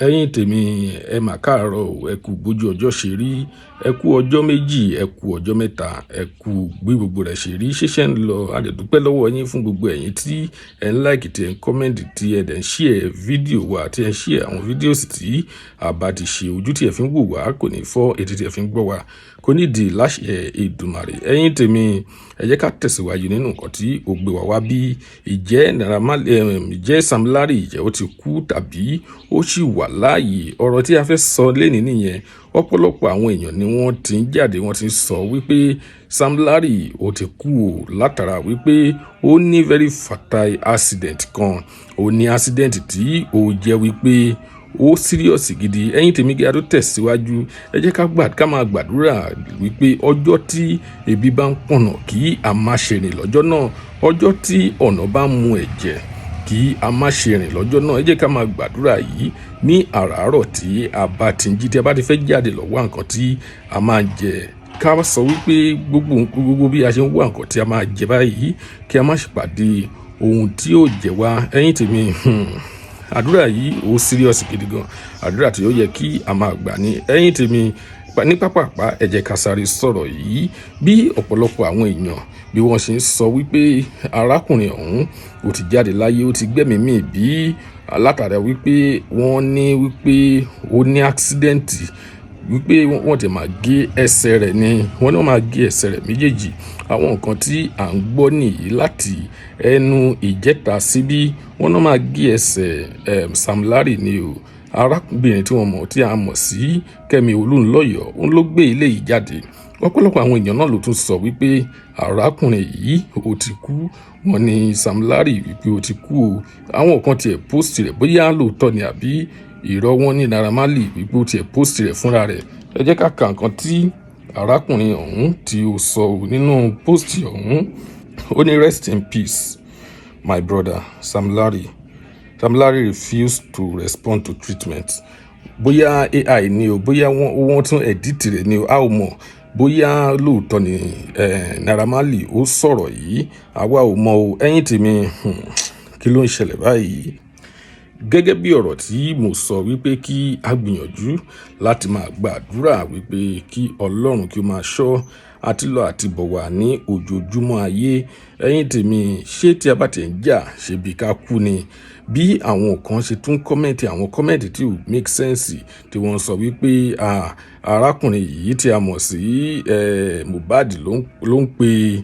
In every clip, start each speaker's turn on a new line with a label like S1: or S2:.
S1: Ẹ̀yin tèmi, ẹ mà káàárọ̀ o. Ẹ kú bójú ọjọ́ ṣe rí, ẹ kú ọjọ́ 2, ẹ kú ọjọ́ 3, ẹ kú bí gbogbo rẹ̀ ṣe rí, ṣẹ̀ṣẹ̀ ń lọ. A dẹ̀ dúpẹ́ lọ́wọ́ yín fún gbogbo ẹ̀yin tí ẹ ń like, tí ẹ ń comment, tí ẹ dẹ̀ ń share fídíò wa, tí ẹ ń share àwọn videos tí a bá ti ṣe. Ojú tí ẹ fi ń wò wá kò ní fọ́, etí tí ẹ fi ń gbọ́ wá kò ní di láṣẹ Èdùmàrè. Ẹ̀yin tèmi, ẹ jẹ́ ká tẹ̀síwájú nínú nǹkan tí ó gbé wá wá bí. Ìjẹ́ Naira Marley, ìjẹ́ Sam Larry, ìjẹ́ ó ti kú tàbí ó sì wà láàyè? Ọ̀rọ̀ tí a fẹ́ sọ lénìí nìyẹn. Ọ̀pọ̀lọpọ̀ àwọn èèyàn ni wọ́n ti ń jáde, wọ́n ti ń sọ wípé Sam Larry ó ti kú o, látara wípé ó ní very fatal accident kan. Ó ní accident tí ó jẹ́ wípé ó serious gidi. Ẹ̀yin tèmi, kí a tó tẹ̀síwájú, ẹ jẹ́ ká gbà ká máa gbàdúrà wípé ọjọ́ tí ebi bá ń pọ̀nà, kí a má ṣe rìn lọ́jọ́ náà. Ọjọ́ tí ọ̀nà bá ń mu ẹ̀jẹ̀, kí a má ṣe rìn lọ́jọ́ náà. Ẹ jẹ́ ká máa gbàdúrà yìí ní àràárọ̀ tí a bá ti ń jí, tí a bá ti fẹ́ jáde lọ wá nǹkan tí a máa jẹ. Ká sọ wípé gbogbo gbogbo bí a ṣe ń wá nǹkan tí a máa jẹ báyìí, kí a má ṣe pàdé ohun tí yóò jẹ wá. Ẹ̀yin tèmi, àdúrà yìí ó serious gidi gan. Àdúrà tí ó yẹ kí a máa gbà ní. Ẹ̀yin tèmi, ní pápápá, ẹ jẹ́ ká sáré sọ̀rọ̀ yìí. Bí ọ̀pọ̀lọpọ̀ àwọn èèyàn bí wọ́n ṣe ń sọ wípé arákùnrin ọ̀hún ó ti jáde láyé, ó ti gbẹ́mìí mì, bí látara wípé wọ́n ní wípé ó ní accident, wípé wọ́n ti máa gé ẹsẹ̀ rẹ̀ ni, wọ́n ní wọ́n máa gé ẹsẹ̀ rẹ̀ méjèèjì. Àwọn nǹkan tí à ń gbọ́ nìyí láti ẹnu ìjẹta síbí. Wọ́n náà máa gé ẹsẹ̀ Sam Larry ni o. Arábìnrin tí wọ́n mọ̀, tí a mọ̀ sí Kẹ́mi Olúnlọ́yọ̀, òun ló gbé ilé yìí jáde. Ọ̀pọ̀lọpọ̀ àwọn èèyàn náà ló tún sọ wípé arákùnrin yìí ó ti kú. Wọ́n ní Sam Larry wípé ó ti kú o. Àwọn kan tiẹ̀ post rẹ̀, bóyá lóòótọ́ ni àbí irọ́. Wọn ní Naira Marley wípé ó tiẹ̀ post rẹ̀ fúnra rẹ̀. Ẹ jẹ́ ká ka nǹkan tí arákùnrin ọ̀hún tí ó sọ nínú post ọ̀hún. Ó ní, "Rest in peace, my brother Sam Larry. Sam Larry refused to respond to treatment." Bóyá AI ni o, bóyá wọ́n tún edit rẹ̀ ni o, a ò mọ̀. Bóyá lóòótọ́ ni Naira Marley ó sọ̀rọ̀ yìí, àwa ò mọ̀ o. Ẹ̀yin tèmi, kí ló ń ṣẹlẹ̀ báyìí? Gẹ́gẹ́ bí ọ̀rọ̀ tí mo sọ wípé kí a gbìyànjú láti máa gbàdúrà wípé kí Ọlọ́run kí ó máa ṣọ́ àti lọ àti bọ̀ wá ní ojoojúmọ́ ayé. Ẹ̀yin tèmi, ṣé tí a bá ti ń jà, ṣe bí ká kú ni? Bí àwọn kan ṣe tún comment, àwọn comment tí ò make sense, tí wọ́n sọ wípé arákùnrin yìí tí a mọ̀ sí Mohbad ló ń pe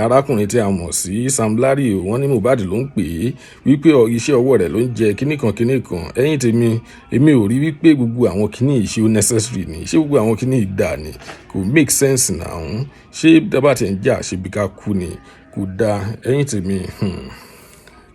S1: arákùnrin tí a mọ̀ sí Sam Larry. Wọ́n ní Mohbad ló ń pè é, wípé iṣẹ́ ọwọ́ rẹ̀ ló ń jẹ kíní kan kíní kan. Ẹ̀yin tèmi, èmi ò rí wípé gbogbo àwọn kíní yìí, ṣé ó necessary ni? Ṣé gbogbo àwọn kíní yìí dà ni? Kò make sense now. Ṣé dábàá tí ń jà, ṣe bí ká kú ni? Kò dáa. Ẹ̀yin tèmi,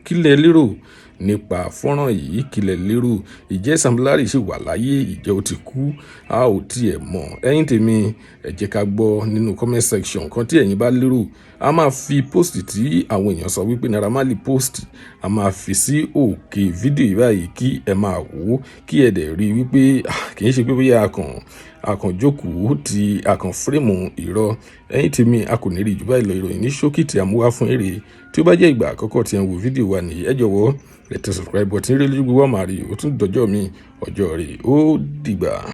S1: kí lẹ lérò nípa fọ́nrán yìí? Kí lẹ lérò? Ìjẹ́ Sam Larry ṣì wà láyé? Ìjẹ́ ó ti kú? A ò tiẹ̀ mọ̀. Ẹ̀yin tèmi, ẹ jẹ́ ká gbọ́ nínú comment section kan tí ẹ̀yin bá lérò. A máa fi post tí àwọn èèyàn sọ wípé Naira Marley post, a máa fi sí òkè fídíò yìí báyìí, kí ẹ máa wò ó, kí ẹ dẹ̀ rí wípé kì í ṣe pé bóyá a kàn jókòó tí a kàn frame irọ́. Ẹ̀yin tèmi, a kò ní rí jù báyìí lọ. Ìròyìn ní ṣókí tí a mú wá fún èrè. Tí ó bá jẹ́ ìgbà àkọ́kọ́ tí ẹ ń wo fídíò wa nìyí, ẹ jọ̀wọ́, ẹ tẹ subscribe button rí lójú gbogbo àmàrí. Ó tún dọjọ́ mi, ọjọ́ rẹ̀ ó dìgbà.